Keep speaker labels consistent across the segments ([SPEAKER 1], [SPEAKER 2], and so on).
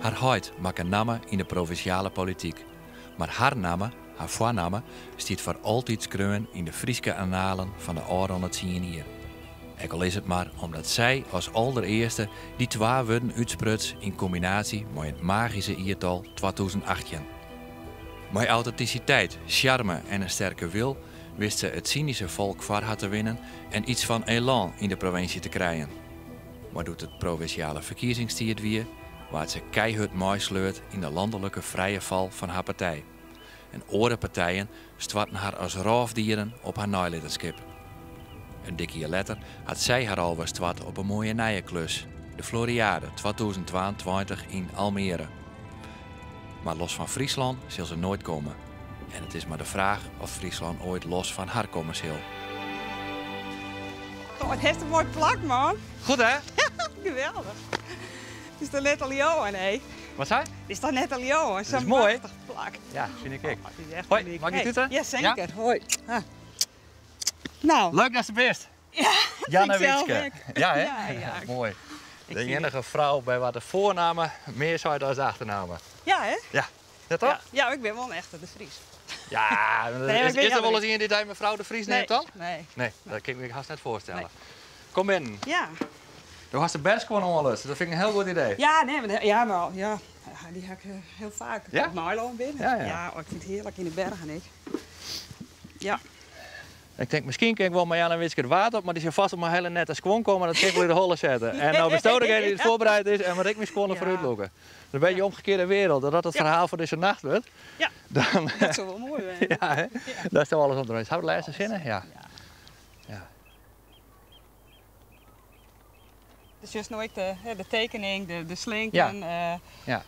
[SPEAKER 1] Har heit makke namme yn de provinsjale polityk. Mar har namme, har foarnamme, stiet foar altyd skreaun yn de Fryske annalen fan de ôfrûne tsien jier. Ek al is it mar omdat sy as alderearste dy twa wurden útspruts yn kombinaasje mei it magyske jiertal 2018. Mei autentisiteit, sjarme en in sterke wil wist se it synyske folk foar har te winnen en yts fan elan yn de provinsje te krijen. Mar doe't it provinsjale ferkiezingstiid wie, waard se keihurd meisleurd yn de lanlike frije fal fan har partij. En oare partijen stoarten har as rôfdieren op har neilittenskip. In dik jier letter hat sy har alwer stoart op in moaie nije klus, de Floriade 2022 yn Almere. Mar los fan Fryslân sil se noait komme. En it is mar de fraach oft Fryslân oait los fan har komme sil.
[SPEAKER 2] Oh, it hat in moai plak, man.
[SPEAKER 1] Goed, hè?
[SPEAKER 2] Geweldich. It is toch net al Johan, hè?
[SPEAKER 1] Wat sei?
[SPEAKER 2] It is toch net al Johan?
[SPEAKER 1] Dat is moai.
[SPEAKER 2] Sa'n plak.
[SPEAKER 1] Ja, fyn ik ek.
[SPEAKER 2] Oh, it is echt
[SPEAKER 1] Hoi,
[SPEAKER 2] unyk.
[SPEAKER 1] mag ik
[SPEAKER 2] Hey,
[SPEAKER 1] dit út?
[SPEAKER 2] Ja, seker. Hoi. Ah. Nou.
[SPEAKER 1] Leuk dat se bist.
[SPEAKER 2] Ja,
[SPEAKER 1] Janna
[SPEAKER 2] ik zelf
[SPEAKER 1] Wietske.
[SPEAKER 2] ek.
[SPEAKER 1] Ja, hè?
[SPEAKER 2] Ja, ja.
[SPEAKER 1] Moai.
[SPEAKER 2] Ik
[SPEAKER 1] De
[SPEAKER 2] fyn
[SPEAKER 1] iennige frou by wa't de foarnamme mear seit as de achternamme.
[SPEAKER 2] Ja, hè?
[SPEAKER 1] Ja. Ja, toch?
[SPEAKER 2] Ja, ja, ik bin wol in echte De Vries.
[SPEAKER 1] Ja,
[SPEAKER 2] Nee, maar ik
[SPEAKER 1] is,
[SPEAKER 2] ben
[SPEAKER 1] is der
[SPEAKER 2] Jan
[SPEAKER 1] wolris ien dy't dy mefrou De Vries neamt dan?
[SPEAKER 2] Nee.
[SPEAKER 1] Nee, dat kin ik my hast net foarstelle.
[SPEAKER 2] Nee.
[SPEAKER 1] Kom binnen.
[SPEAKER 2] Ja.
[SPEAKER 1] Do hast de berchskuon oanlutsen, dat fyn ik in hiel goed idee.
[SPEAKER 2] Ja, nee, mar, ja, mar, ja, dy ha ik hiel faak
[SPEAKER 1] Ja?
[SPEAKER 2] op Nederlân bin.
[SPEAKER 1] Ja, ja.
[SPEAKER 2] Ja, oh, ik fyn it hearlik yn de bergen ek. Ja.
[SPEAKER 1] Ik tink, miskien kin ik wol mei Janna Wietske it Waad op, mar dy sil fêst op mei hiele nette skuon komme, dat kin ik wol yn de holle sette. En no bisto degene dy't it foarbereid is en moat ik myn skuon derfoar útlûke. In bytsje omgekearde wereld, dat dat it ferhaal foar dizze nacht wurdt.
[SPEAKER 2] Ja,
[SPEAKER 1] Dan,
[SPEAKER 2] dat soe wol moai wêze.
[SPEAKER 1] Ja, hè?
[SPEAKER 2] Ja.
[SPEAKER 1] Dat is alles om te Hawwe de lêste sinne? Ja. Ja.
[SPEAKER 2] Dus sjochst no ek de, hè, de tekening, de slinken,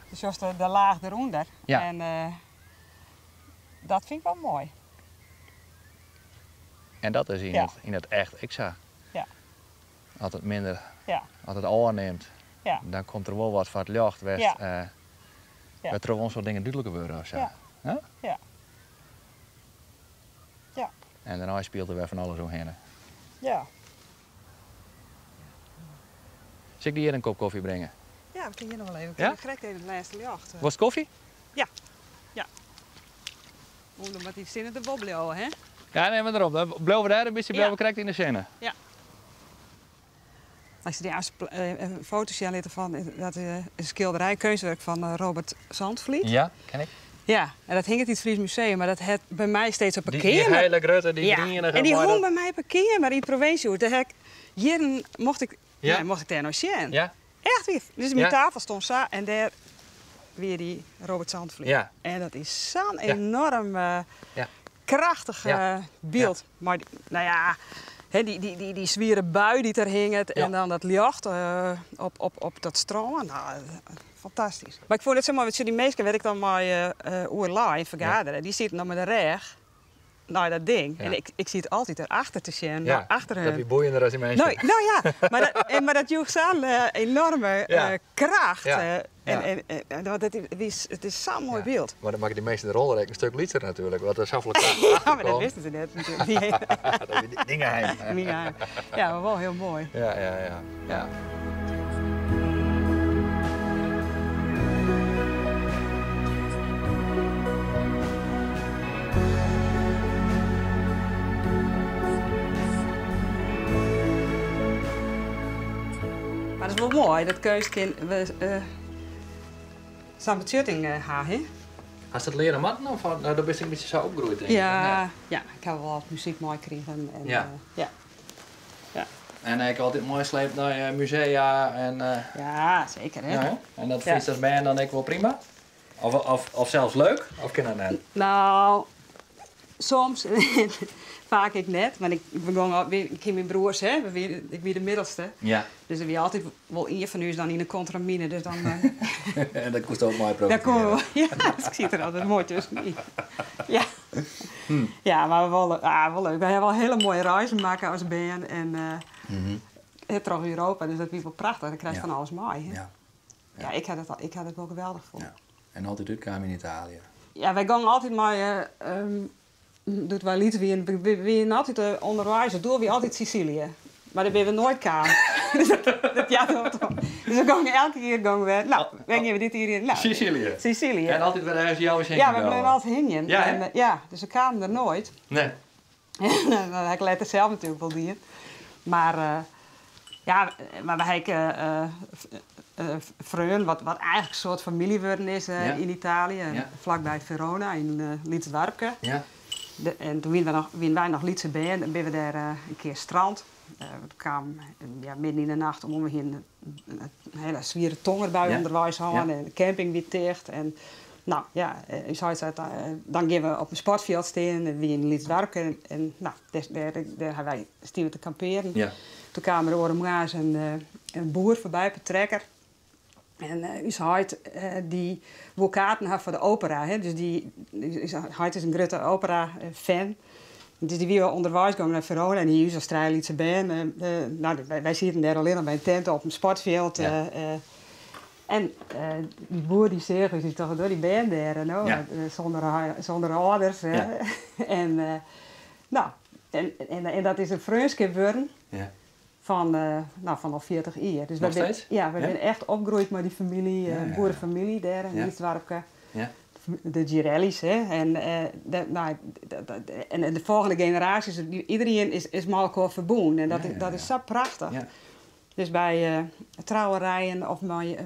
[SPEAKER 2] dus sjochst de laach derûnder. En dat fyn ik wol moai.
[SPEAKER 1] En dat is yn it echt ek sa. As it minder, as it ôfnimt, dan komt der wol wat foar it ljocht wêr't, wêrtroch wol in soad dingen dúdliker wurde of sa.
[SPEAKER 2] Ja.
[SPEAKER 1] Ja?
[SPEAKER 2] Ja.
[SPEAKER 1] En dêrnei spilet der wer fan alles oerhinne.
[SPEAKER 2] Ja.
[SPEAKER 1] Sil ik dy hjir in kop kofje bringe?
[SPEAKER 2] Ja, we kinne hjir noch wol even.
[SPEAKER 1] Ja?
[SPEAKER 2] Krekt even it lêste ljocht.
[SPEAKER 1] Wolst kofje?
[SPEAKER 2] Ja. Ja. Oeh, dan moat dy sinne der wol bliuwe, hè?
[SPEAKER 1] Ja, nee, mar derom. Dan bliuwe we dêr in bytsje, bliuwe we krekt yn de sinne.
[SPEAKER 2] Ja. As je dy in foto sjen litte fan dat in skilderij, keunstwurk fan Robert Zandvliet.
[SPEAKER 1] Ja, ken ik.
[SPEAKER 2] Ja, en dat hinget yn it Fries Museum, mar dat hat by my steeds op 'e
[SPEAKER 1] Dy
[SPEAKER 2] keamer.
[SPEAKER 1] hiele grutte, dy
[SPEAKER 2] Ja,
[SPEAKER 1] grienige
[SPEAKER 2] en dy
[SPEAKER 1] mei
[SPEAKER 2] hong
[SPEAKER 1] dat
[SPEAKER 2] by my op 'e keamer yn it provinsjehûs. Dêr ha ik jierren mocht ik, nee, mocht ik dêr nei sjen. Echt wier. Dus myn tafel stond sa en dêr wie dy Robert Zandvliet. En dat is sa'n enorm krachtich byld. Mei, no ja, hè, dy swiere bui dy't der hinget en dan dat ljocht op dat strân. No, fantastysk. Mar ik fûn it sa moai, want sjoch, dy minsken wêr't ik dan mei oerlei en fergadere, dy sieten dan mei de rêch nei dat ding. En ik siet altyd derachter te sjen, achter
[SPEAKER 1] Dat
[SPEAKER 2] hun.
[SPEAKER 1] wie boeiender as dy minsken.
[SPEAKER 2] No, no ja, mar dat joech sa'n enorme kracht. Want it is sa'n moai byld.
[SPEAKER 1] Mar dan makke dy minsken derûnder ek in stik lytser natuerlik, want der safolle kracht achter
[SPEAKER 2] Ja, mar dat
[SPEAKER 1] komt.
[SPEAKER 2] wisten se net natuerlik.
[SPEAKER 1] Dat wie dyn geheim.
[SPEAKER 2] Myn geheim. Ja, mar wol hiel moai.
[SPEAKER 1] Ja.
[SPEAKER 2] Mar it is wol moai dat keunst kin sa'n betsjutting ha, hè?
[SPEAKER 1] Hast it leare moatten of no, do bist ek in bytsje sa opgroeid, tink ik,
[SPEAKER 2] Ja,
[SPEAKER 1] of net?
[SPEAKER 2] ja, ik ha wol altyd muzyk meikrigen en, ja. Ja.
[SPEAKER 1] En ek altyd meisleept nei musea en
[SPEAKER 2] Ja, seker, hè?
[SPEAKER 1] Ja, hè? En dat fynst as bern dan ek wol prima? Of sels leuk? Of kin dat net?
[SPEAKER 2] No, soms. Faak ek net. Want ik begûn al, ik hie myn broers, hè, we wie, ik wie de middelste. Dus der wie altyd wol ien fan ús dan yn 'e kontramine, dus dan,
[SPEAKER 1] En dat koest ook moai
[SPEAKER 2] Daar koe
[SPEAKER 1] profitearje.
[SPEAKER 2] Ja, dus ik siet der altyd moai tuskenyn. Ja. Ja, mar wol, ah, wol leuk. Wy hawwe wol hiele moaie reizen makke as bern en troch Europa, dus dat wie wol prachtich. Dan krijst fan alles mei, hè. Ja, ik ha dat wol geweldich fûn.
[SPEAKER 1] Ja. En altyd útkaam yn Italië?
[SPEAKER 2] Ja, wy gongen altyd mei, doe't wy lyts wienen, we wienen altyd ûnderweis. It doel wie altyd Sicilië. Mar dêr binne we noait kaam. Dus dat ja, dat, dus we gongen elke kear gongen we, nou, wêr gean we dit jier hinne? Nou,
[SPEAKER 1] Sicilië.
[SPEAKER 2] Sicilië.
[SPEAKER 1] En altyd wer ergens jou
[SPEAKER 2] Ja, we bleven altyd hingjen.
[SPEAKER 1] Ja, hè?
[SPEAKER 2] En, ja, dus we kamen der noait.
[SPEAKER 1] Nee.
[SPEAKER 2] Dat ha ik letter sels natuerlik wol dien. Mar ja, mar we ha ek freonen, wat eigentlik in soart famylje wurden is yn Italië, flakby Verona, yn in lyts doarpke. En toen wiene, we noch, wiene wy noch lytse bern en binne we dêr in kear strand. We kamen, ja, midden yn de nacht om, we hiene in hiele swiere tongerbui ûnderweis hân en de camping wie ticht. En nou ja, ús heit sei, dan gean we op in sportfjild stean. It wie yn in lyts doarpke en nou, dêr ha wy stien we te kampearen. Toen kaam der oare moarns in boer foarby op 'e trekker. En ús heit dy woe kaarten ha foar de opera. Hè. Dus dy, ús heit is in grutte opera-fan. Dus dy wie al ûnderweis gong nei Verona en hie ús as trije lytse bern. Nou, wy sieten dêr allinnich by in tinte op in sportfjild. En dy boer dy seach ús, dy tocht, dy bern dêr, no, sûnder âlders. En, nou, en dat is in freonskip wurden fan, nou, fan al 40 jier. Dus
[SPEAKER 1] Noch steeds?
[SPEAKER 2] Ja, we binne echt opgroeid mei dy famylje, boerefamylje dêr yn it doarpke. De Girelli's, hè. En, nou, en de folgjende generaasjes, iedereen is mei elkoar ferbûn. En dat is sa prachtich. Dus by trouwerijen of mei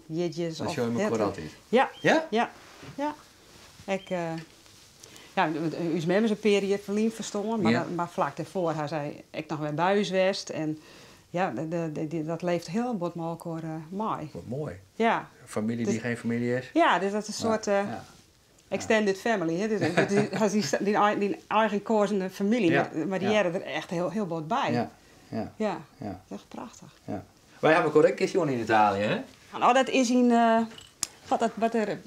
[SPEAKER 2] jierdeis.
[SPEAKER 1] Dan sjogge je elkoar altyd.
[SPEAKER 2] Ja.
[SPEAKER 1] Ja?
[SPEAKER 2] Ja. Ja. Ik, ja, ús mem is in pear jier ferlyn ferstoarn, mar flak dêrfoar ha sy ek noch wer by ús west. En ja, dat leeft hiel bot mei elkoar mei.
[SPEAKER 1] Wat moai.
[SPEAKER 2] Ja.
[SPEAKER 1] Familie die geen familie is.
[SPEAKER 2] Ja, dus dat is in soart extended family. Hè? Dus dat is dyn eigen keazen famylje, mar dy hearre der echt hiel, hiel bot by. Ja. Dat is echt prachtich.
[SPEAKER 1] Ja. Wy hawwe elkoar ek sjoen yn Italië, hè?
[SPEAKER 2] Oh, dat is yn, wat, dat, wat der,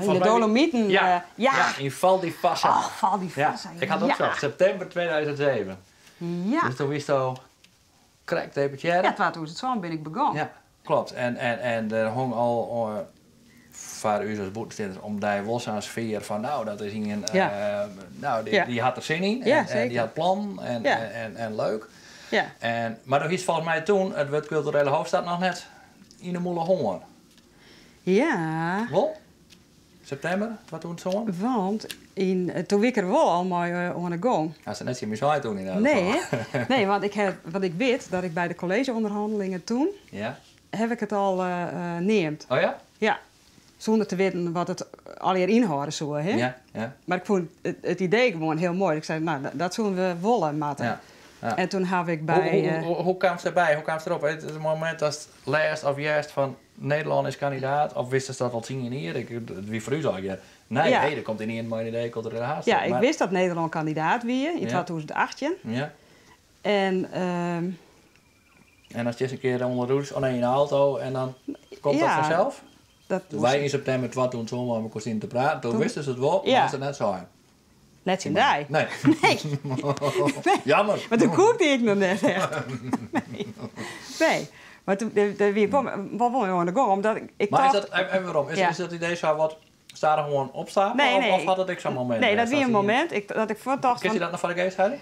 [SPEAKER 2] yn de Dolomieten.
[SPEAKER 1] Ja.
[SPEAKER 2] Ja.
[SPEAKER 1] Ja, yn Val di Fassa.
[SPEAKER 2] Oh, Val di Fassa.
[SPEAKER 1] Ja, ik had het opsocht. Septimber 2007. Dus toen wist al krekt deputearre.
[SPEAKER 2] Ja, 2007 bin ik begûn.
[SPEAKER 1] Ja, klopt. En der hong al foar ús as bûtensteanders om dy wol sa'n sfear fan, nou, dat is ien, nou, dy hat der sin yn en dy hat plannen en leuk. En, mar doe hiest folgens my toen it wurd kulturele hoofdstad noch net yn 'e mûle hân.
[SPEAKER 2] Ja.
[SPEAKER 1] Wol? Septimber 2007?
[SPEAKER 2] Want toen wie ik der wol al mei oan 'e gong.
[SPEAKER 1] Hast it net tsjin my sein toen yn elk
[SPEAKER 2] Nee,
[SPEAKER 1] gefal.
[SPEAKER 2] Nee, want ik wit dat ik by de kolleezje-ûnderhannelingen toen heb ik it al neamd.
[SPEAKER 1] Oh ja?
[SPEAKER 2] Ja. Sûnder te witten wat it allegear ynhâlde soe. Hè? Mar ik fûn it idee gewoan hiel moai. Ik sei, nou, dat soene we wolle moatte. En toen ha ik by
[SPEAKER 1] Hoe kaamst derby? Hoe kaamst derop? It momint datst lêst of hearst fan Nederlân is kandidaat, of wist dat al 10 jier? It wie foar ús al ja. Nee, hey, der komt yn mei in idee kulturele haadstêd.
[SPEAKER 2] Ja, ik wist dat Nederlân kandidaat wie yn 2018. En
[SPEAKER 1] En as je ris in kear ûnder de oh nee, yn de auto en dan komt dat fansels?
[SPEAKER 2] Dat
[SPEAKER 1] Toen wy yn septimber 2007 mei elkoar te praten, toen wisten se it wol, mar se it net sein.
[SPEAKER 2] Net tsjin dy.
[SPEAKER 1] Nee.
[SPEAKER 2] Nee.
[SPEAKER 1] Jammer.
[SPEAKER 2] Mar toen koe ik noch net echt. Nee. Nee. Mar toen dêr wie ik wol oan de gong, omdat ik
[SPEAKER 1] Mar is
[SPEAKER 2] tocht
[SPEAKER 1] dat, even werom, is dat idee sa wat stadichoan opstapelen?
[SPEAKER 2] Nee, nee.
[SPEAKER 1] Of hat it ek sa'n momint
[SPEAKER 2] Nee, dat
[SPEAKER 1] west
[SPEAKER 2] wie in
[SPEAKER 1] dat
[SPEAKER 2] momint dat ik fuort
[SPEAKER 1] Kinst je dat noch foar de geast helje?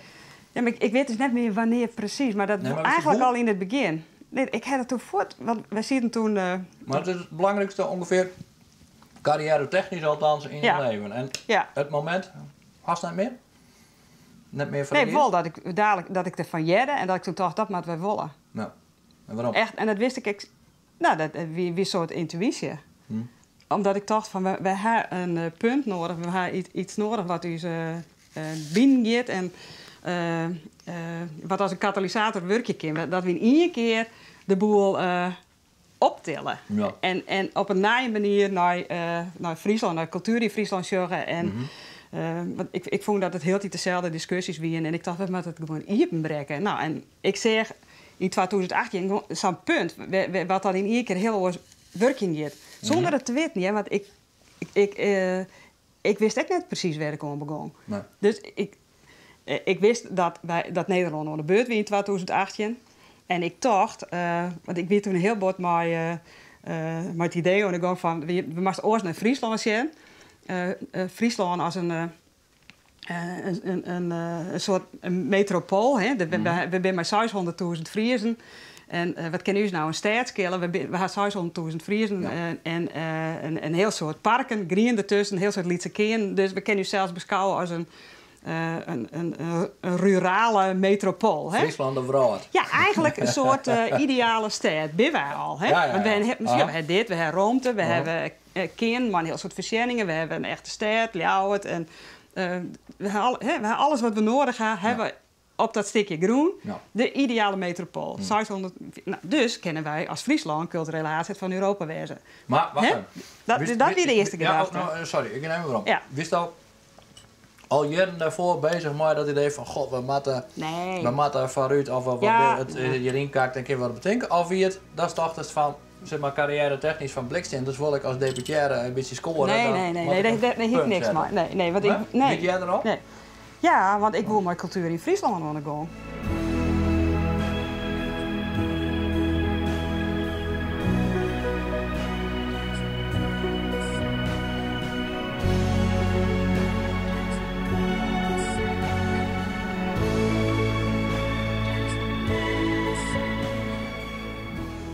[SPEAKER 2] Ja, mar ik wit dus net mear wannear presys, mar dat
[SPEAKER 1] Nee, mar wist
[SPEAKER 2] eigentlik
[SPEAKER 1] hoe?
[SPEAKER 2] al yn it begjin. Nee, ik ha it toen fuort, want wy sieten toen
[SPEAKER 1] Mar it is it belangrykste ûngefear karriêretechnysk althans yn je leven. En it momint, hast net mear? Net mear foar de
[SPEAKER 2] Nee,
[SPEAKER 1] geast?
[SPEAKER 2] wol dat ik dalik dat ik derfan hearde en dat ik toen tocht, dat moatte wy wolle.
[SPEAKER 1] Nou, en wêrom?
[SPEAKER 2] Echt, en dat wist ik ek, nou, dat wie in soart yntuysje. Omdat ik tocht fan, wy ha in punt nedich, we ha yts nedich wat ús binnen giet en wat as in katalysator wurkje kin. Dat we yn ien kear de boel optille. En op in nije manier nei Fryslân, nei kultuer yn Fryslân sjogge. En want ik fûn dat it hieltyd deselde diskusjes wiene en ik tocht, we moatte it gewoan iepenbrekke. Nou, en ik seach yn 2018 gewoan sa'n punt, wat dan yn ien kear hiel oars wurkjen giet. Sûnder it te witten, ja, want ik wist ek net presys wêr't ik oan begûn.
[SPEAKER 1] Nee.
[SPEAKER 2] Dus ik wist dat Nederlân oan de beurt wie yn 2018. En ik tocht, want ik wie toen hiel bot mei it idee oan de gong fan, we moasten oars nei Fryslân sjen. Fryslân as in In soart metropoal, hè. We binne mei 600.000 Friezen. En wat kin ús no in stêd skille? We ha 600.000 Friezen en in hiel soad parken, grien dertusken, in hiel soad lytse kearnen. Dus we kinne ússels beskouwe as in rurale metropoal. Hè?
[SPEAKER 1] Fryslân de wrâld.
[SPEAKER 2] Ja, eigentlik in soart ideale stêd binne wy al. Hè? Want we ha dit, we ha romte, we hawwe kearnen mei in hiel soad foarsjenningen, we hawwe in echte stêd, Ljouwert. En we ha alles wat we noadich ha, hawwe we op dat stikje grûn. De ideale metropoal. 600, no, dus kinne wy as Fryslân kulturele haadstêd fan Europa wêze.
[SPEAKER 1] Mar wacht even.
[SPEAKER 2] Dat wie de earste gedachte.
[SPEAKER 1] Ja, sorry, ik gean even werom. Wist al jierren dêrfoar beuzich mei dat idee fan god, we moatte foarút of we it hjiryn kakt en kinne we wat betinke? Of wie it datst tochtest fan, sis mar karriêretechnysk fan bliksem, dus wol ik as deputearre in bytsje skoare?
[SPEAKER 2] Nee, nee, nee, nee, dêr hie ik niks mei. Nee, nee, want ik, nee.
[SPEAKER 1] Wie it earder al?
[SPEAKER 2] Nee. Ja, want ik woe mei kultuer yn Fryslân oan de gong.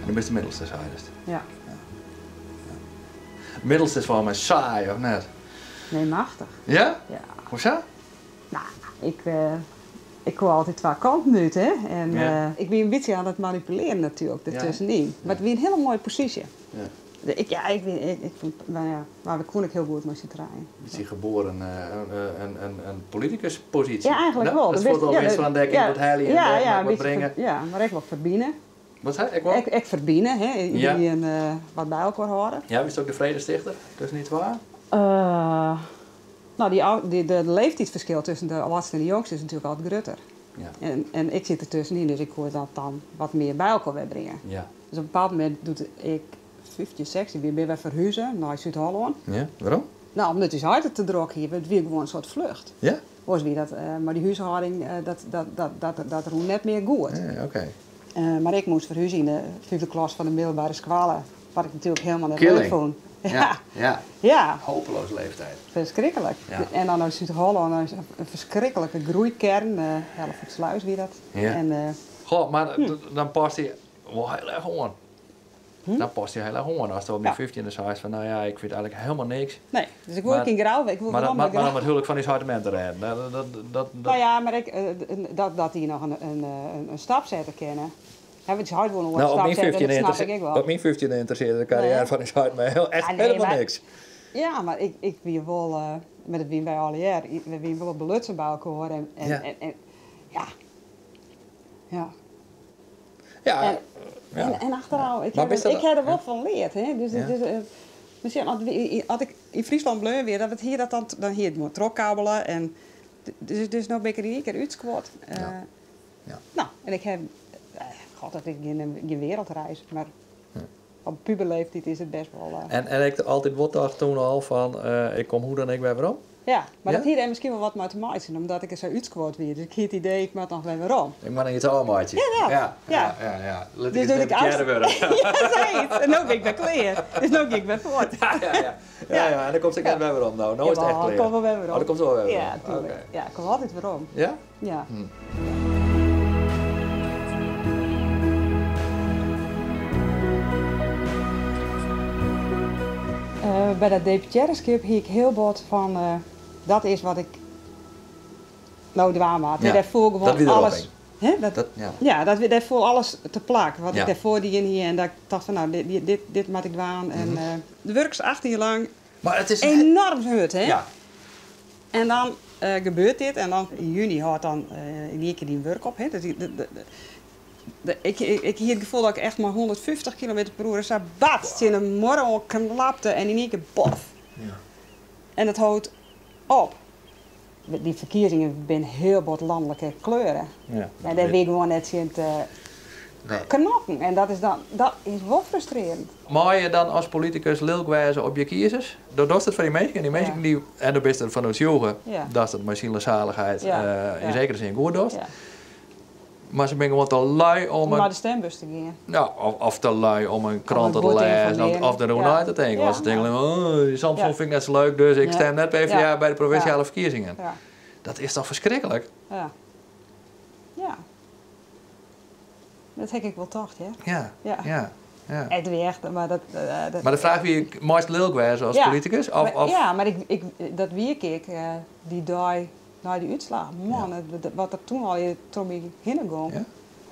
[SPEAKER 1] En do bist de middelste, seidest?
[SPEAKER 2] Ja.
[SPEAKER 1] Middelste is folgens my saai, of net?
[SPEAKER 2] Nee, machtich.
[SPEAKER 1] Ja?
[SPEAKER 2] Ja.
[SPEAKER 1] Hoezo?
[SPEAKER 2] No, ik koe altyd twa kanten út, hè. En ik wie in bytsje oan it manipulearjen natuerlik, dertuskenyn. Mar it wie in hiele moaie posysje. Ik, ja, ik wie, ik fûn, no ja, mar we koene ek hiel goed mei syn trijen.
[SPEAKER 1] Bytsje geboren in politikusposysje.
[SPEAKER 2] Ja, eigentlik wol.
[SPEAKER 1] Dat is al wist fan dêr kin ik wat helje en dêr moat ik wat bringe.
[SPEAKER 2] Ja, mar ek wol ferbine.
[SPEAKER 1] Wat sei? Ek wol?
[SPEAKER 2] Ek ferbine, hè. Iderien wat by elkoar hâlde.
[SPEAKER 1] Ja, wist ek de fredestichter tusken dy twa?
[SPEAKER 2] No, de leeftiidsferskil tusken de âldste en de jongste is natuerlik altyd grutter. En ik sit der tuskenyn, dus ik koe dat dan wat mear by elkoar wer bringe. Dus op in bepaald momint, doe't ik 15, 16 wie, binne wy ferhuze nei Súd-Hollân.
[SPEAKER 1] Ja, wêrom?
[SPEAKER 2] No, omdat ús heit it te drok hie. It wie gewoan in soart flucht. Oars wie dat mei dy húshâlding, dat rûn net mear goed.
[SPEAKER 1] Nee, oké.
[SPEAKER 2] Mar ik moast ferhúzje yn de fyfde klas fan de middelbere skoalle, wat ik natuerlik hielendal net leuk fûn.
[SPEAKER 1] Ja, ja.
[SPEAKER 2] Ja.
[SPEAKER 1] Hopeloze leeftijd.
[SPEAKER 2] Ferskriklik. En dan nei Súd-Hollân, in ferskriklike groeikern, Hellevoetsluis wie dat.
[SPEAKER 1] En, Goh, mar dan past dy wol hiel erch oan. Dan past dy hiel erch oan. Ast op dyn 15e seist fan, no ja, ik fyn it eigentlik helemaal niks.
[SPEAKER 2] Nee, dus ik woe ek yn Grou, ik woe werom nei Grou.
[SPEAKER 1] Mar om it houlik fan ús heit en mem te rêden.
[SPEAKER 2] No ja, mar ek dat dy noch in stap sette kinne. Hè, want ús heit woe noch wol in stap sette, dat snap ik ek wol.
[SPEAKER 1] Op myn 15e ynteressearre de karriêre fan ús heit my echt helemaal niks.
[SPEAKER 2] Ja, mar ik wie wol, mar dat wiene wy allegear, we wiene wol belutsen by elkoar en ja, ja.
[SPEAKER 1] Ja.
[SPEAKER 2] En achterôf, ik ha der wol fan leard. Hè? Dus, miskien as ik yn Fryslân bleaun wie, dat hie dat dan, dan hie it gewoan trochkabbele. En, dus no bin ik der yn ien kear útskuord. No, en ik ha, god, dat is gjin wereldreis, mar op puberleeftiid is it bêst wol.
[SPEAKER 1] En ik altyd wol tocht toen al fan, ik kom hoe dan ek wer werom?
[SPEAKER 2] Ja, mar dat hie dêr miskien wol wat mei te meitsjen, omdat ik der sa útskuord wie. Dus ik hie it idee, ik moat noch wer werom.
[SPEAKER 1] Ik moat noch iets ôfmeitsje.
[SPEAKER 2] Ja, dat.
[SPEAKER 1] Ja,
[SPEAKER 2] Ja.
[SPEAKER 1] ja, ja. Lit
[SPEAKER 2] Dus
[SPEAKER 1] ik
[SPEAKER 2] doe't
[SPEAKER 1] eens
[SPEAKER 2] ik
[SPEAKER 1] deputearre wurde.
[SPEAKER 2] Ja, sayts. En no bin ik wer klear. Dus no gean ik wer fuort.
[SPEAKER 1] Ja, ja, ja. Ja, ja. En dan komst ek net wer werom no. No is it echt
[SPEAKER 2] Jawel, ik
[SPEAKER 1] klear.
[SPEAKER 2] kom wol wer werom.
[SPEAKER 1] Oh, dan komst wol wer werom.
[SPEAKER 2] Ja, tuurlijk.
[SPEAKER 1] Oké.
[SPEAKER 2] Ja, ik kom altyd werom.
[SPEAKER 1] Ja?
[SPEAKER 2] Ja. By dat deputearreskip hie ik hiel bot fan, dat is wat ik no dwaan moat.
[SPEAKER 1] Ja,
[SPEAKER 2] Dêr foel gewoan
[SPEAKER 1] dat wie de
[SPEAKER 2] alles,
[SPEAKER 1] ropping.
[SPEAKER 2] hè, dat,
[SPEAKER 1] Dat, ja.
[SPEAKER 2] ja, dat, dêr foel alles te plak. Wat ik dêrfoar dien hie en dat ik tocht fan, no, dit moat ik dwaan. En do wurkest 8 jier lang
[SPEAKER 1] Mar it is
[SPEAKER 2] enoarm hurd, hè?
[SPEAKER 1] Ja.
[SPEAKER 2] En dan gebeurt dit en dan yn juny hâldt dan yn ien kear dyn wurk op. Hè? Dus ik hie it gefoel dat ik echt mei 150 kilometer per oere sa bats tsjin de muorre oan klapte en yn ien kear bof. En it hold op. Dy ferkiezingen binne hiel bot lanlike kleuren. En dêr wie ik gewoan net tsjin te knokken. En dat is dan, dat is wol frustrearjend.
[SPEAKER 1] Mei je dan as politikus lilk wêze op je kiezers? Do dochst it foar dy minsken en dy minsken dy, en do bist derfan oertsjûge datst it mei siel en salichheid yn zekere sin goed dochst. Mar se binne gewoan te lui om
[SPEAKER 2] Om nei de stembus te gean.
[SPEAKER 1] Ja, of te lui om in krante te lêzen of deroer nei te tinken. Want se tinke, oh, dy Samsom fyn ik net sa leuk, dus ik stim net PvdA by de provinsjale ferkiezingen. Dat is toch ferskriklik?
[SPEAKER 2] Ja. Ja. Dat ha ik wol tocht, ja.
[SPEAKER 1] Ja. Ja. Ja.
[SPEAKER 2] It wie echt, mar dat, dat
[SPEAKER 1] Mar de fraach wie, meist lilk wêze as politikus? Of,
[SPEAKER 2] Maar,
[SPEAKER 1] of...
[SPEAKER 2] Ja, mar ik, dat wie ik ek dy dei nei dy útslach. Man, wat der toen al troch my hinne gong.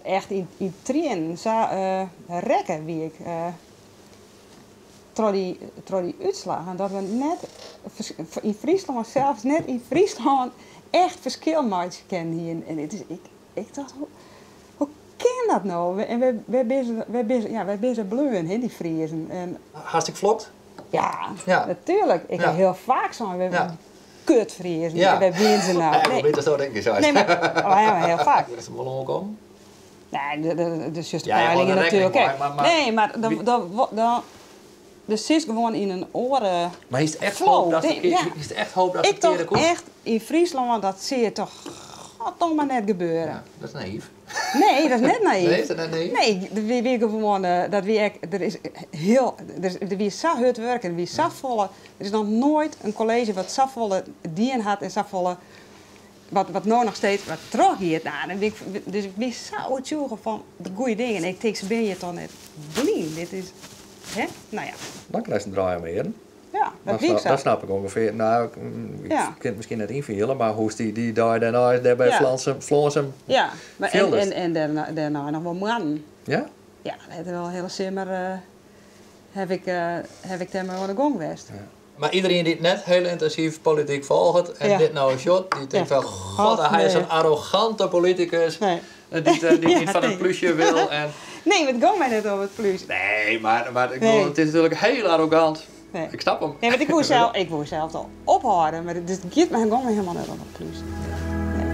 [SPEAKER 2] Echt yn triennen, sa rekke wie ik troch dy útslach. En dat we net yn Fryslân, sels net yn Fryslân, echt ferskil meitsje kinnen hiene. En it is, ik tocht, hoe kin dat no? En wêr binne se bleaun, hè, dy Friezen? En,
[SPEAKER 1] Hast ek flokt?
[SPEAKER 2] Ja, natuerlik. Ik ha hiel faak sein, we kut Friezen, wêr wiene se no?
[SPEAKER 1] Ja, nee. Better zo denk ik zo.
[SPEAKER 2] Nee, maar, oh, ja, maar heel vaak.
[SPEAKER 1] Is het wel oankommen?
[SPEAKER 2] Nee, de zuster
[SPEAKER 1] Ja, je
[SPEAKER 2] peilingen
[SPEAKER 1] hâldt er rekkening
[SPEAKER 2] natuerlik ek.
[SPEAKER 1] mei, maar
[SPEAKER 2] Nee, mar dan, der sit gewoan yn in oare
[SPEAKER 1] Mar is it echt
[SPEAKER 2] flow.
[SPEAKER 1] hoop dat
[SPEAKER 2] Nee, ja.
[SPEAKER 1] is it echt hoop dat
[SPEAKER 2] Ik
[SPEAKER 1] it keare
[SPEAKER 2] tocht
[SPEAKER 1] komt?
[SPEAKER 2] echt, yn Fryslân, dat sil toch goddomme net gebeuren.
[SPEAKER 1] Ja, dat is nayf.
[SPEAKER 2] Nee, dat is net nayf.
[SPEAKER 1] Nee, is dat net nayf?
[SPEAKER 2] Nee, der wie gewoan, dat wie ek, der is hiel, der is, der wie sa hurd wurke, der wie safolle, der is noch noait in kolleezje wat safolle dien hat en safolle, wat no noch steeds wat trochgiet. Nou, dan bin ik, dus ik wie sa oertsjûge fan de goede dingen. Ik tink, se binne hjir toch net blyn. Dit is, hè? Nou ja.
[SPEAKER 1] Dan krijst in draai om earen.
[SPEAKER 2] Ja, dat wie sa.
[SPEAKER 1] Dat snap ik ûngefear. Nou, ik kin it miskien net ynfiele, mar hoe'tst dy dei dêrnei dêr by Flânsum
[SPEAKER 2] Ja, mar
[SPEAKER 1] fieldest.
[SPEAKER 2] en dêrnei noch wol moannen.
[SPEAKER 1] Ja?
[SPEAKER 2] Ja, dat hat wel de hiele simmer haw ik dêrmei oan de gong west.
[SPEAKER 1] Ja. Mar iderien dy't net hiel yntinsyf polityk folget en dit no sjocht, dy tinkt fan, god,
[SPEAKER 2] God,
[SPEAKER 1] hy is
[SPEAKER 2] nee.
[SPEAKER 1] in arrogante politikus
[SPEAKER 2] Nee.
[SPEAKER 1] dy't
[SPEAKER 2] Ja,
[SPEAKER 1] niet fan it
[SPEAKER 2] nee.
[SPEAKER 1] plúsje wil. En
[SPEAKER 2] Nee, mar it gong my net om it plús.
[SPEAKER 1] Nee, mar ik
[SPEAKER 2] Nee.
[SPEAKER 1] bedoel, it is natuerlik hiel arrogant.
[SPEAKER 2] Nee.
[SPEAKER 1] Ik snap him.
[SPEAKER 2] Nee, want ik woe sels al ophâlde, mar it giet my gong my hielendal net om it plús. Nee.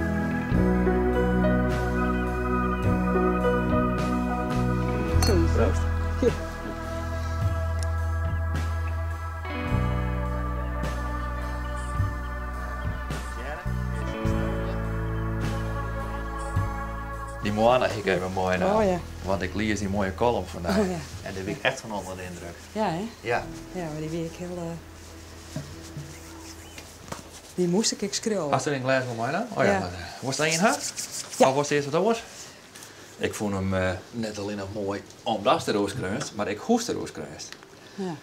[SPEAKER 1] Proost.
[SPEAKER 2] Ja.
[SPEAKER 1] Dy moanne hie ik even moai naam.
[SPEAKER 2] Oh, ja.
[SPEAKER 1] Want ik lies dy moaie kollum fan dy.
[SPEAKER 2] Oh, ja.
[SPEAKER 1] En dêr wie ik echt fan ûnder de yndruk.
[SPEAKER 2] Ja, hè?
[SPEAKER 1] Ja.
[SPEAKER 2] Ja, mar dy wie ik hiel, dy moast ik ek skriuwe.
[SPEAKER 1] Hast der in glês wol meinaam? Oh ja,
[SPEAKER 2] Ja.
[SPEAKER 1] maar, wolst der ien ha?
[SPEAKER 2] Ja.
[SPEAKER 1] Of wolst earst wat oars? Ik fûn him net allinnich moai omdatst deroer skreaunst, mar ek hoe'tst deroer skreaunst.
[SPEAKER 2] Ja.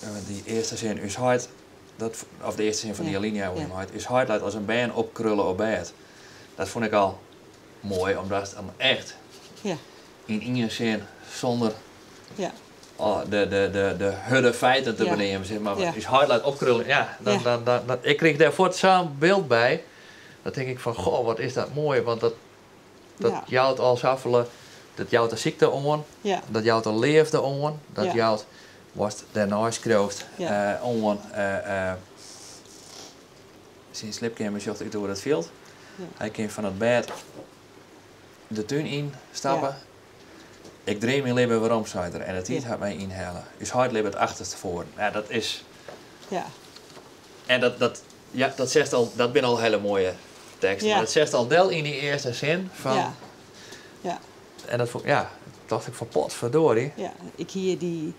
[SPEAKER 1] En want dy earste sin, ús heit, dat, of de earste sin fan dy alinea oer jim heit, ús heit leit as in bern opkrulle op bêd. Dat fûn ik al moai, omdatst dan echt yn ien sin sûnder oh, de hurde feiten te beneamen, sis mar. Ús heit leit opkrulle, ja, dan, dan, ik krige dêr fuort sa'n byld by. Dan tink ik fan, goh, wat is dat moai, want dat jout al safolle, dat jout de sykte oan, dat jout de leafde oan, dat jout watst dêrnei skriuwst, oan. Syn sliepkeamer sjocht út oer it fjild. Hy kin fan it bêd de tún yn stappe. Ik dream myn libben werom, sei er, en de tiid hat my ynhelle. Us heit libbet achterstefoaren. Ja, dat is En dat, dat, ja, dat zegt al, dat binne al hiele moaie teksten. Mar dat zegt al del yn dy earste sin fan En dat fûn, ja, tocht ik fan potverdorie.
[SPEAKER 2] Ja, ik hie dy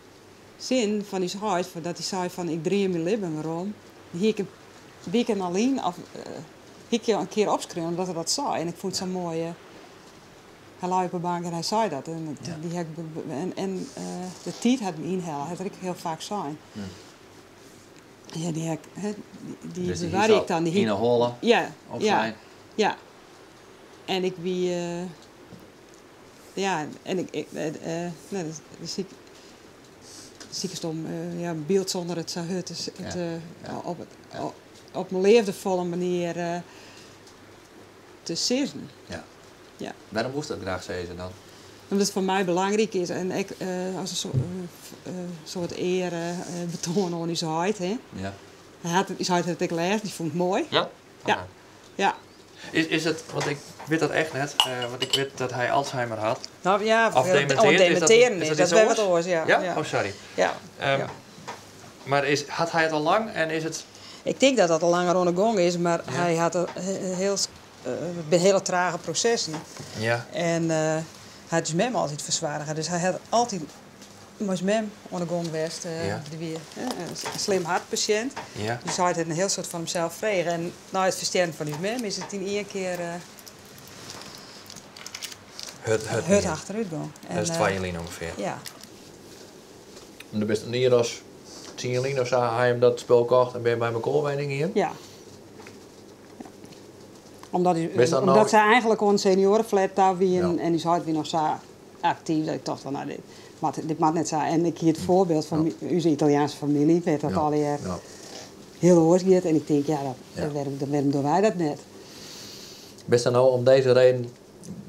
[SPEAKER 2] sin fan ús heit, fan dat hy sei fan ik dream myn libben werom. Die hie ik in wike lyn, of hie ik in kear opskreaun omdat er dat sei. En ik fûn it sa moai. Hy lei op 'e bank en hy sei dat. En dy ha ik en de tiid hat my ynhelle, hat er ek hiel faak sein. Ja, dy ha ik, hè, dy
[SPEAKER 1] Dus dy
[SPEAKER 2] bewarre
[SPEAKER 1] hiest
[SPEAKER 2] ik dan, dy
[SPEAKER 1] al yn 'e holle
[SPEAKER 2] Ja,
[SPEAKER 1] op
[SPEAKER 2] ja.
[SPEAKER 1] zijn.
[SPEAKER 2] Ja. En ik wie, ja, en ik, ik, nee, dat, dat zie ik, zie ik stom, ja, een byld sûnder it sa hurd is, it, op het, op in leafdefolle manier te sizzen.
[SPEAKER 1] Wêrom woest dat graach sizze dan?
[SPEAKER 2] Omdat it foar my belangryk is en ek as in soart ear betoan oan ús heit. Hè? Hy hat, ús heit hat it ek lêzen, dy fûn it moai.
[SPEAKER 1] Ja?
[SPEAKER 2] Ja. Ja.
[SPEAKER 1] Is it, want ik wit dat echt net, want ik wit dat hy Alzheimer hat.
[SPEAKER 2] Nou, ja,
[SPEAKER 1] Of
[SPEAKER 2] ja,
[SPEAKER 1] dementeert,
[SPEAKER 2] oh,
[SPEAKER 1] is dat
[SPEAKER 2] dementeren
[SPEAKER 1] is
[SPEAKER 2] is
[SPEAKER 1] dat
[SPEAKER 2] dat
[SPEAKER 1] iets
[SPEAKER 2] wer wat
[SPEAKER 1] oars?
[SPEAKER 2] oars, ja.
[SPEAKER 1] Ja?
[SPEAKER 2] Ja.
[SPEAKER 1] Oh, sorry.
[SPEAKER 2] Ja. Ja.
[SPEAKER 1] Mar hat hy it al lang en is it
[SPEAKER 2] Ik tink dat dat al langer oan 'e gong is, mar hy hat in hiel, it binne hiele trage prosessen. En hy hat ús mem altyd fersoarge, dus hy hat altyd Mei mem oan de gong west. Dy wie in slim hartpasjint. Dus hy hat in hiel soad fan himsels frege. En nei it ferstjerren fan ús mem is it yn ien kear
[SPEAKER 1] Hurd, hurd,
[SPEAKER 2] hurd achterút gong.
[SPEAKER 1] Dat is 2 jier lyn ûngefear.
[SPEAKER 2] Ja.
[SPEAKER 1] En do bist in jier as 10 lyn of sa, ha je him dat spul kocht en bin je by mekoar wenjen gien?
[SPEAKER 2] Ja. Omdat, omdat sy eigentlik oan de senioareflat ta wienen en ús heit wie noch sa aktyf dat ik tocht fan no dit moat net sa. En ik hie it foarbyld fan ús Italiaanske famylje wêr't dat allegear hiel oars giet en ik tink ja, dat, wêrom dogge wy dat net?
[SPEAKER 1] Bist dan no om dizze reden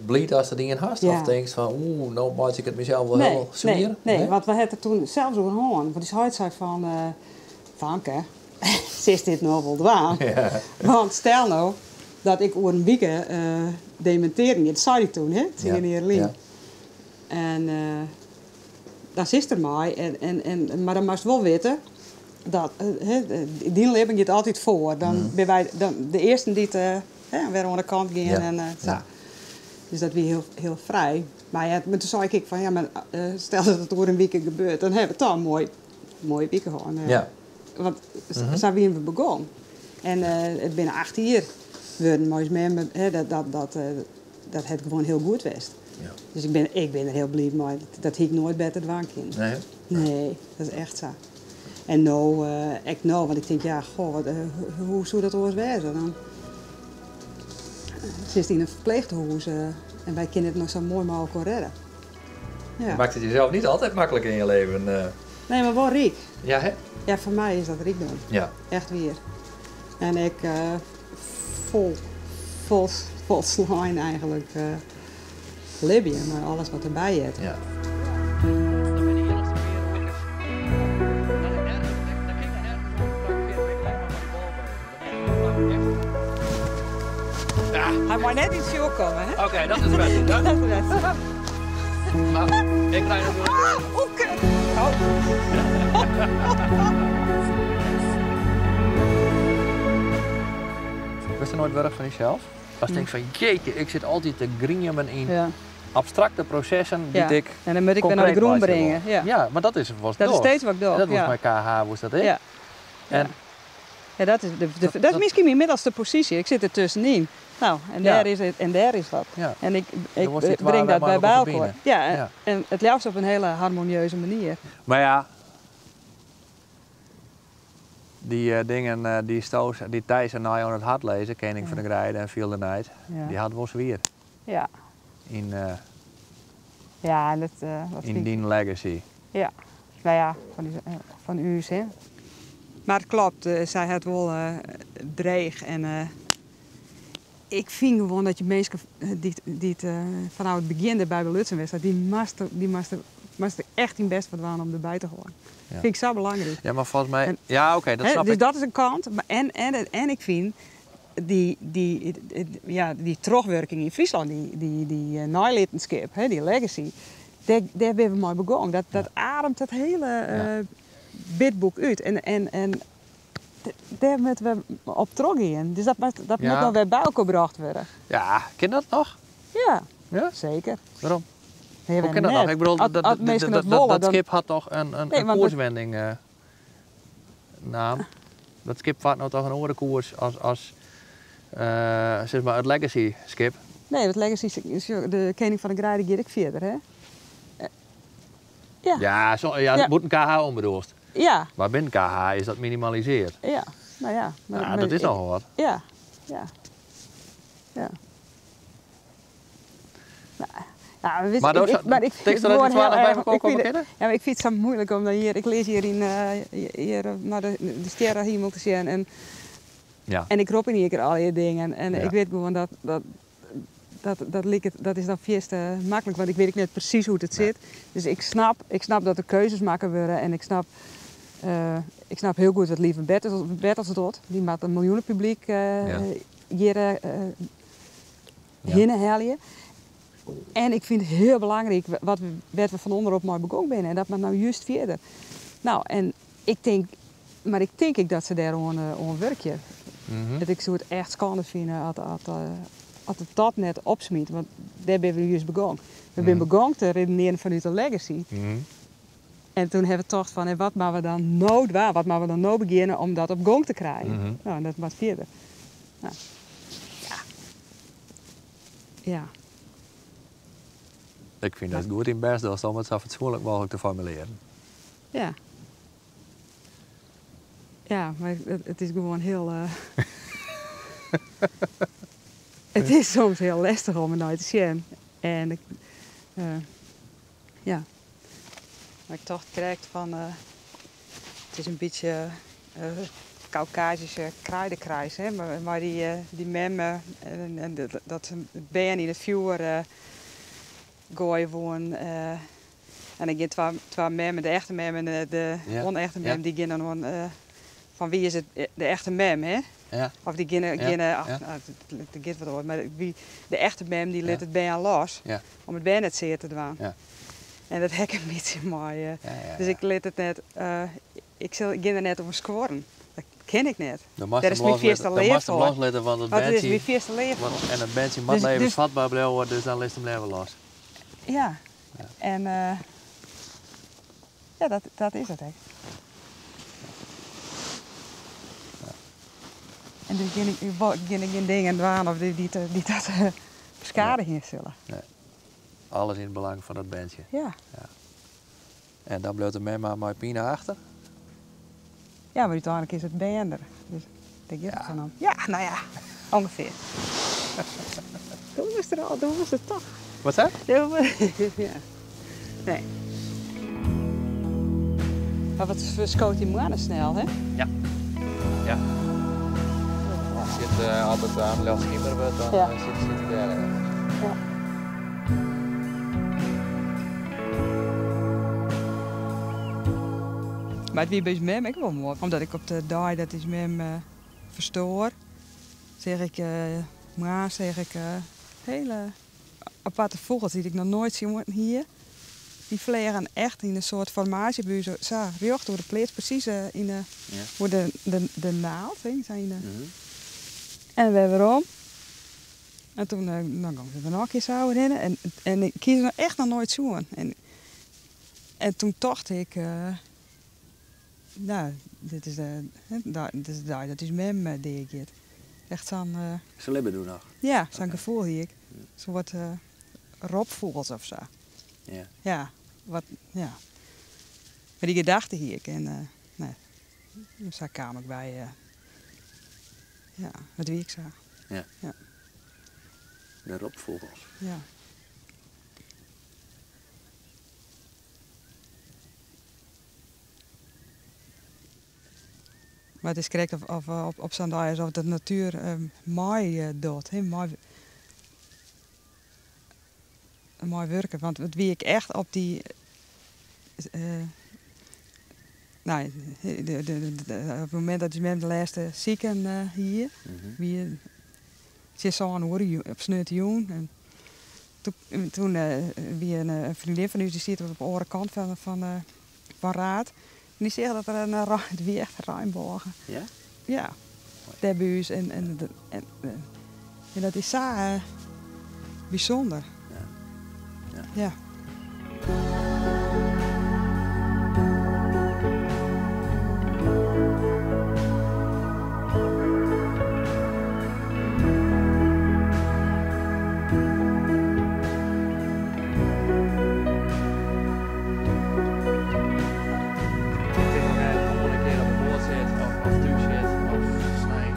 [SPEAKER 1] bliid ast it dien hast? Of tinkst fan oeh, no meitsje ik it mysels wol hiel swier?
[SPEAKER 2] Nee, nee, want we ha it der toen sels oer hân. Want ús heit sei fan, famke, silst dit no wol dwaan? Want stel no dat ik oer in wike demintearjen gean, dat sei hy toen, hè, 10 jier lyn. En dan sitst der mei, en, mar dan moatst wol witte dat dyn libben giet altyd foar. Dan binne wy dan de earsten dy't wer oan de kant gean en sa. Dus dat wie hiel, hiel frij. Mar ja, mar toen sei ik ek fan ja, mar stel dat it oer in wike gebeurt, dan hawwe we toch in moai, moaie wike hân. Want sa wiene we begûn. En it binne 8 jier wurden mei ús mem, hè, dat hat gewoan hiel goed west. Dus ik bin der hiel bliid mei. Dat hie ik noait better dwaan kinnen.
[SPEAKER 1] Nee?
[SPEAKER 2] Nee, dat is echt sa. En no, ek no, want ik tink, ja, goh, hoe soe dat oars wêze? Dan sitst yn in ferpleechhûs en wy kinne it noch sa moai mei elkoar rêde. Ja.
[SPEAKER 1] Maakt het jezelf niet altijd makkelijk in je leven.
[SPEAKER 2] Nee, mar wol ryk.
[SPEAKER 1] Ja, hè?
[SPEAKER 2] Ja, foar my is dat rykdom. Echt wier. En ik folslein eigentlik libje mei alles wat derby heart.
[SPEAKER 1] Dan bin ik de earste kear dat ik nergens, dan kin ik nergens oan traktearje, ben ik allinnich mar mei dy bal beuzich. Dan bin ik echt.
[SPEAKER 2] Hy mei net yn it fjoer komme, hè?
[SPEAKER 1] Oké, dat is de wedstrijd.
[SPEAKER 2] Dat is de wedstrijd.
[SPEAKER 1] Maar ik krijg natuurlijk.
[SPEAKER 2] Ah, oh, kut. Oh.
[SPEAKER 1] Wurdst der noait wurch fan dysels? Ast tinkst fan jeetje, ik sit altyd te griemen yn abstrakte prosessen dy't ik
[SPEAKER 2] En dan moat ik wer nei de
[SPEAKER 1] konkreet
[SPEAKER 2] grûn
[SPEAKER 1] meitsje
[SPEAKER 2] bringe.
[SPEAKER 1] wol.
[SPEAKER 2] Ja.
[SPEAKER 1] Ja, mar dat is wat
[SPEAKER 2] Dat is steeds wat ik doch.
[SPEAKER 1] Dat was mei KH, hoe is dat ek?
[SPEAKER 2] Ja.
[SPEAKER 1] En
[SPEAKER 2] Ja, dat is miskien myn middelste posysje. Ik sit der tuskenyn. No, en dêr is it, en dêr is dat. En ik
[SPEAKER 1] Dan die
[SPEAKER 2] bring dat
[SPEAKER 1] by
[SPEAKER 2] by
[SPEAKER 1] elkoar
[SPEAKER 2] elkoar.
[SPEAKER 1] ferbine.
[SPEAKER 2] Ja, en it leafst op in hiele harmonieuze manier.
[SPEAKER 1] Mar ja, dy dingen dy Stoos, dy Thijs en nei oan it hert lizze, Kening fan de Greide en Feel the Night, dy hat wol swier yn
[SPEAKER 2] Ja, en dat
[SPEAKER 1] yn dyn legacy.
[SPEAKER 2] Ja, no ja, fan ús, hè. Mar it kloppet, sy hat wol dreech en ik fyn gewoan dat je minsken dy't fanôf it begjin derby belutsen west, dy moatst echt dyn bêst foar dwaan om derby te hâlden. Fyn ik sa belangryk.
[SPEAKER 1] Ja, mar folgens my, ja, oké, dat
[SPEAKER 2] Hè,
[SPEAKER 1] snap
[SPEAKER 2] dus
[SPEAKER 1] ik.
[SPEAKER 2] Dat is in kant. Mar en ik fyn ja, dy trochwurking yn Fryslân, dy neilittenskip, hè, dy legacy, dêr binne we mei begûn. Dat ademt it hiele bidbook út. En dêr moatte we op trochgean. Dus dat moat dan wer by elkoar brocht wurde.
[SPEAKER 1] Ja, kin dat noch?
[SPEAKER 2] Ja,
[SPEAKER 1] Ja?
[SPEAKER 2] seker.
[SPEAKER 1] Wêrom?
[SPEAKER 2] Nee,
[SPEAKER 1] Hoe kin dat
[SPEAKER 2] net.
[SPEAKER 1] noch? Ik bedoel,
[SPEAKER 2] As minsken dat wolle,
[SPEAKER 1] dat
[SPEAKER 2] dan
[SPEAKER 1] skip hat dochs in
[SPEAKER 2] Nee, want
[SPEAKER 1] koerswending naam. Dat skip fart no dochs in oare koers as sis mar it legacy skip.
[SPEAKER 2] Nee, it legacy, de Kening fan de Greide giet ek fierder, hè? Ja.
[SPEAKER 1] Ja, so, ja, bûten KH om bedoelst.
[SPEAKER 2] Ja.
[SPEAKER 1] Mar binnen KH is dat minimalisearre.
[SPEAKER 2] Ja, no ja. Mar,
[SPEAKER 1] Ja,
[SPEAKER 2] mar
[SPEAKER 1] dat is
[SPEAKER 2] ik
[SPEAKER 1] nochal wat.
[SPEAKER 2] Ja. Nou, ja, wit,
[SPEAKER 1] Mar dat
[SPEAKER 2] ik, mar ik vind
[SPEAKER 1] tinkst
[SPEAKER 2] het
[SPEAKER 1] dat
[SPEAKER 2] gewoan
[SPEAKER 1] dy twa
[SPEAKER 2] hiel
[SPEAKER 1] noch by
[SPEAKER 2] erch.
[SPEAKER 1] elkoar
[SPEAKER 2] Ik
[SPEAKER 1] komme
[SPEAKER 2] fyn it
[SPEAKER 1] kinne?
[SPEAKER 2] Ja, mar ik fyn it sa muoilik om dan hjir. Ik lis hjir hjir nei de stjerrehimel te sjen en ik rop yn ien kear allegear dingen en ik wit gewoan dat dat is dan fierste maklik, want ik wit ek net presys hoe't it
[SPEAKER 1] Nee.
[SPEAKER 2] sit. Dus ik snap dat der keuzes makke wurde en ik snap hiel goed wat Lieve Bertels docht. Dy moat in miljoenepublyk hjir hinne helje. En ik fyn it hiel belangryk wêr't we fan ûnderop mei begûn binne. En dat moat no just fierder. No, en ik tink, mar ik tink ek dat se dêr oan wurkje. Dat ik soe it echt skande fine as it dat net opsmyt. Want dêr binne we just begûn. We binne begûn te redenearjen fanút de legacy. En toen hebben we tocht fan, en wat moatte we dan no dwaan? Wat moatte we dan no begjinne om dat op gong te krijen? Nou, en dat moat fierder. Nou, ja. Ja.
[SPEAKER 1] Ik fyn dat goed dyn bêst dochst om it sa fatsoenlik mooglik te formulearjen.
[SPEAKER 2] Ja. Ja, mar it is gewoan hiel. It is soms hiel lestich om dernei te sjen. En ik, ja. Mar ik tocht krekt fan, it is in bytsje Kaukasyske kruidenkruis, hè, mei dy mem en dat it bern yn it fjoer goaie woenen. En dan gean twa memmen, de echte mem en de ûnechte mem, dy gean dan oan fan wie is it de echte mem, hè? Of dy gean, ach, it giet wat oar, mar wie de echte mem dy lit it bern los om it bern net sear te dwaan. En dat ha ik in bytsje mei. Dus ik lit it net, ik sil gean der net oan skuorren. Dat kin ik net. Dêr is myn fierste leaf foar.
[SPEAKER 1] Loslitte, want it
[SPEAKER 2] Want it is myn fierste leaf foar.
[SPEAKER 1] En it berntsje moat levensvatbaar bliuwe, dus dan litst him leaver los.
[SPEAKER 2] Ja. En ja, dat is it ek. En dus gean ik, gean ik gjin dingen dwaan of dy't dat beskadigje sille.
[SPEAKER 1] Nee. Alles yn it belang fan dat berntsje.
[SPEAKER 2] Ja.
[SPEAKER 1] Ja. En dan bliuwt de mem mar mei pine achter?
[SPEAKER 2] Ja, mar úteinlik is it bern der. Dus dêr giet it dan om. Ja, no ja, ûngefear. Doe was er al, doe was it toch.
[SPEAKER 1] Wat sei?
[SPEAKER 2] Ja. Nee. Mar wat ferskoot dy moanne snel, hè?
[SPEAKER 1] Ja. Ja. Sit as it aan ljocht skimer wurdt, dan sit hy dêr ergens.
[SPEAKER 2] Ja. Mar it wie by ús mem ek wol moai, omdat ik op de dei dat ús mem ferstoar, seach ik moarns seach ik hiele aparte fûgels dy't ik noch noait sjoen hie. Dy fleagen echt yn in soart formaasje by ús sa rjocht oer de pleats, presys yn de, oer de naald, hè, sa yn de En wer werom. En toen dan gong se der noch in kear sa oerhinne. En ik hie se noch echt noch noait sjoen. En toen tocht ik, nou, dit is de, dit is de dei dat ús mem deagiet. Echt sa'n.
[SPEAKER 1] Se libbe doe noch?
[SPEAKER 2] Ja, sa'n gefoel hie ik. In soart ropfûgels of sa. Ja, wat, ja. Mar dy gedachte hie ik en nee, sa kaam ik by, ja, it wie ek sa. Ja.
[SPEAKER 1] De ropfûgels.
[SPEAKER 2] Ja. Mar it is krekt of op sa'n dei asof de natuer meidocht, hè, meiwurket. Want it wie ek echt op dy. No, op it momint dat ús mem de lêste siken hie, wie tsjin sân oere op sneontejûn. En toen wie in freondin fan ús, dy siet op de oare kant fan Raard. En dy seach dat der in, it wie echt in reinbôge.
[SPEAKER 1] Ja?
[SPEAKER 2] Ja, dêr by ús. En dat is sa bysûnder.
[SPEAKER 1] Ja.
[SPEAKER 2] Ja.
[SPEAKER 1] Ik tink dat hy de oare kear op de boat sit of thús sit of snein.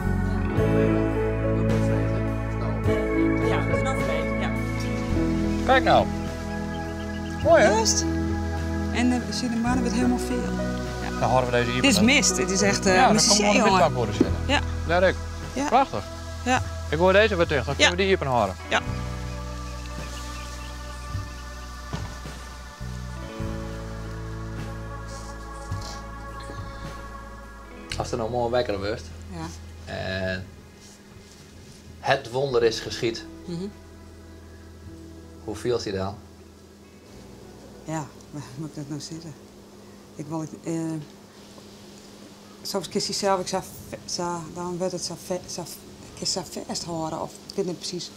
[SPEAKER 2] Ja, it is no freed, ja.
[SPEAKER 1] Kijk nou. Mooi hè?
[SPEAKER 2] Juist. En de zie de mannen wordt helemaal veel.
[SPEAKER 1] Ja. Dan hâlde we dizze iepen.
[SPEAKER 2] Het is mist, het is echt
[SPEAKER 1] Ja, dan komt
[SPEAKER 2] jongen.
[SPEAKER 1] de witbak zitten.
[SPEAKER 2] Ja.
[SPEAKER 1] Leuk.
[SPEAKER 2] Ja.
[SPEAKER 1] Prachtig.
[SPEAKER 2] Ja.
[SPEAKER 1] Ik goai dizze wer ticht, dan kinne we dy iepen hâlde.
[SPEAKER 2] Ja.
[SPEAKER 1] Ast der no moarn wekker wurdst
[SPEAKER 2] Ja.
[SPEAKER 1] en het wonder is geschied. Hoe fielst dy dan?
[SPEAKER 2] Ja, hoe moat ik dat no sizze? Ik wol, soms kinst dysels ek sa, sa, dan wurdt it sa, sa, kinst sa fêsthâlde of ik wit net presys.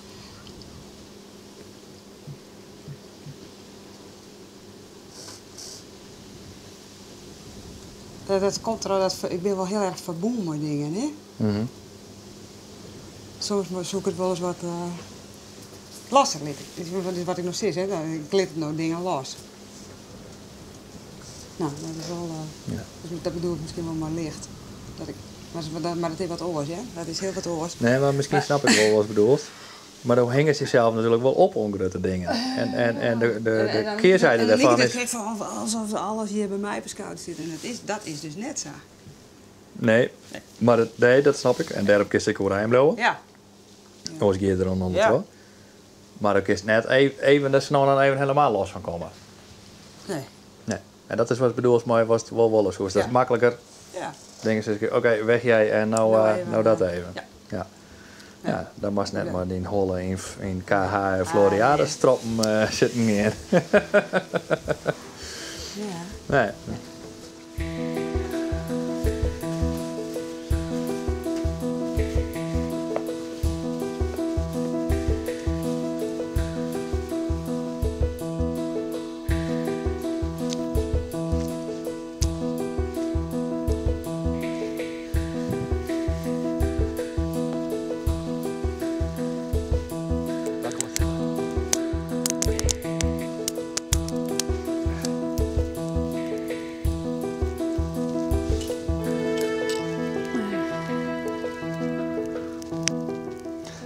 [SPEAKER 2] Dat komt trochdat ik bin wol hiel erch ferbûn mei dingen, hè. Soms soe ik it wolris wat losser litte. Dat is wat ik no sis, hè. Ik lit no dingen los. No, dat is wol, dus dat bedoel ik miskien wol mei licht. Dat ik, mar dat is wat oars, hè. Dat is hiel wat oars.
[SPEAKER 1] Nee, mar miskien snap ik wol watst bedoelst. Mar do hingest dysels natuerlik wol op oan grutte dingen. En de kearzijde dêrfan is.
[SPEAKER 2] En dan liket it alsof alles hjir by my op 'e skouder sit. En dat is dus net sa.
[SPEAKER 1] Nee, mar dat, nee, dat snap ik. En dêrom kinst ek oerein bliuwe. Oars gean je der oan ûndertroch. Mar do kinst net even der sa no en dan even helemaal los fan komme.
[SPEAKER 2] Nee.
[SPEAKER 1] Nee. En dat is watst bedoelst mei watst wol wolle soest. Dat is makliker. Dingen sizze, oké, weg jij en no dat even. Ja. Ja, dan moatst net mei dyn holle yn KH en Floriade stroppen sitten gean. Nee.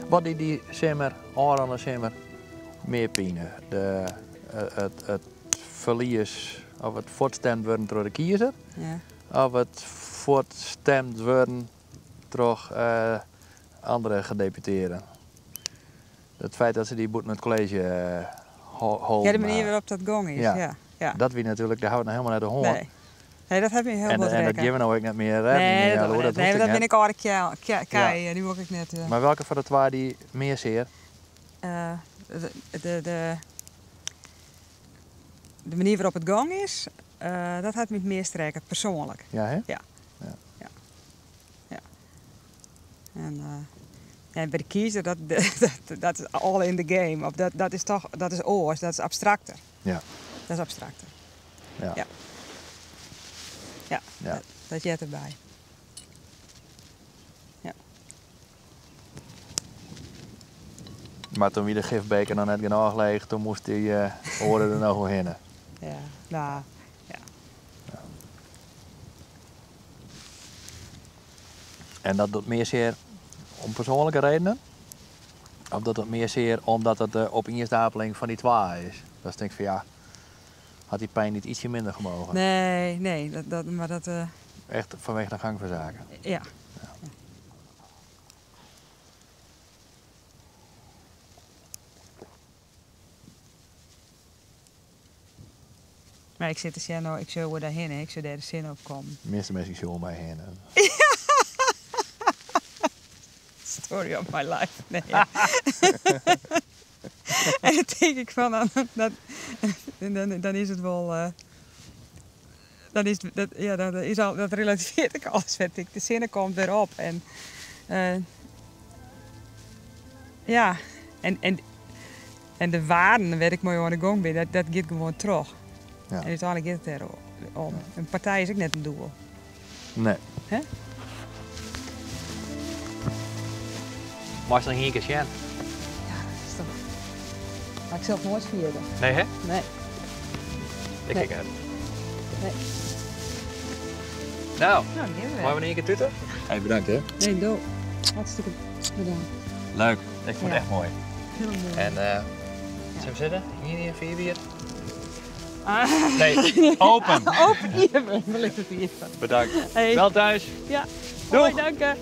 [SPEAKER 1] Wat die dy simmer, ôfrûne simmer, mear pine? De, it ferlies of it fuortstemd wurden troch de kiezer? Of it fuortstemd wurden troch andere gedeputearden? It feit dat se dy bûten it kolleezje holden
[SPEAKER 2] Ja, de manier wêrop't dat gong is.
[SPEAKER 1] Ja. Dat wie natuerlik, dêr ha we it noch helemaal net oer hân.
[SPEAKER 2] Nee. Nee, dat hat my hiel bot
[SPEAKER 1] En dat
[SPEAKER 2] rekke.
[SPEAKER 1] gean we no ek net mear rêden
[SPEAKER 2] Nee,
[SPEAKER 1] yn
[SPEAKER 2] dat
[SPEAKER 1] dat
[SPEAKER 2] nee,
[SPEAKER 1] hoecht ek
[SPEAKER 2] dat
[SPEAKER 1] net.
[SPEAKER 2] bin ik âlde kij, dy wol ik net.
[SPEAKER 1] Mar welke fan de twa die mear sear?
[SPEAKER 2] De manier wêrop't it gong is, dat hat my it meast rekke, persoanlik.
[SPEAKER 1] Ja, hè?
[SPEAKER 2] Ja.
[SPEAKER 1] Ja.
[SPEAKER 2] Ja. Ja. En by de kiezer, dat is all in the game. Of dat is toch, dat is oars, dat is abstrakter. Dat is abstrakter. Ja. Ja, dat heart derby. Ja.
[SPEAKER 1] Mar toen wie de gifbeker noch net genôch leech, toen moast dy oare der noch oerhinne.
[SPEAKER 2] Ja, no, ja.
[SPEAKER 1] Ja. En dat docht mear sear om persoanlike redenen? Of docht dat mear sear omdat it de opienstapeling fan dy twa is? Datst tinkst fan ja, hat dy pyn net ytsje minder gemogen?
[SPEAKER 2] Nee, nee, dat, dat, mar dat.
[SPEAKER 1] Echt fanwege de gang fan saken?
[SPEAKER 2] Ja.
[SPEAKER 1] Ja.
[SPEAKER 2] Mar ik sit te sjen, no, ik sil oer dêrhinne, ik sil dêr de sinne op kommen.
[SPEAKER 1] De measte minsken sjogge om my hinne.
[SPEAKER 2] Story of my life. Nee. En dan tink ik fan, dan, dat, dan, dan is it wol, dan is it, dat, ja, dan is al, dat relativearret ik alles wer. De sinne komt wer op en ja, en de waarden wêr't ik mei oan de gong bin, dat giet gewoan troch. En úteinlik giet it dêr om. In partij is ek net in doel.
[SPEAKER 1] Nee.
[SPEAKER 2] Hè?
[SPEAKER 1] Meist noch ien kear sjen?
[SPEAKER 2] Ja, dat is toch. Mar ik sil it noait ferjitte.
[SPEAKER 1] Nee, hè?
[SPEAKER 2] Nee.
[SPEAKER 1] Ik
[SPEAKER 2] Nee.
[SPEAKER 1] ek net.
[SPEAKER 2] Nee.
[SPEAKER 1] Nou,
[SPEAKER 2] Nou, dan gean we wer.
[SPEAKER 1] Meie we noch ien kear tute? Hey, bedankt hè.
[SPEAKER 2] Nee, do. Hartstikke bedankt.
[SPEAKER 1] Leuk. Ik fûn it echt moai.
[SPEAKER 2] Hiel moai.
[SPEAKER 1] En Zullen we zitten? Hier, hier, vier bier. Nee, open.
[SPEAKER 2] Open, hier, we lichten het hier.
[SPEAKER 1] Bedankt.
[SPEAKER 2] Hey.
[SPEAKER 1] Wel thuis.
[SPEAKER 2] Ja.
[SPEAKER 1] Doeg.
[SPEAKER 2] Hoi, dank je.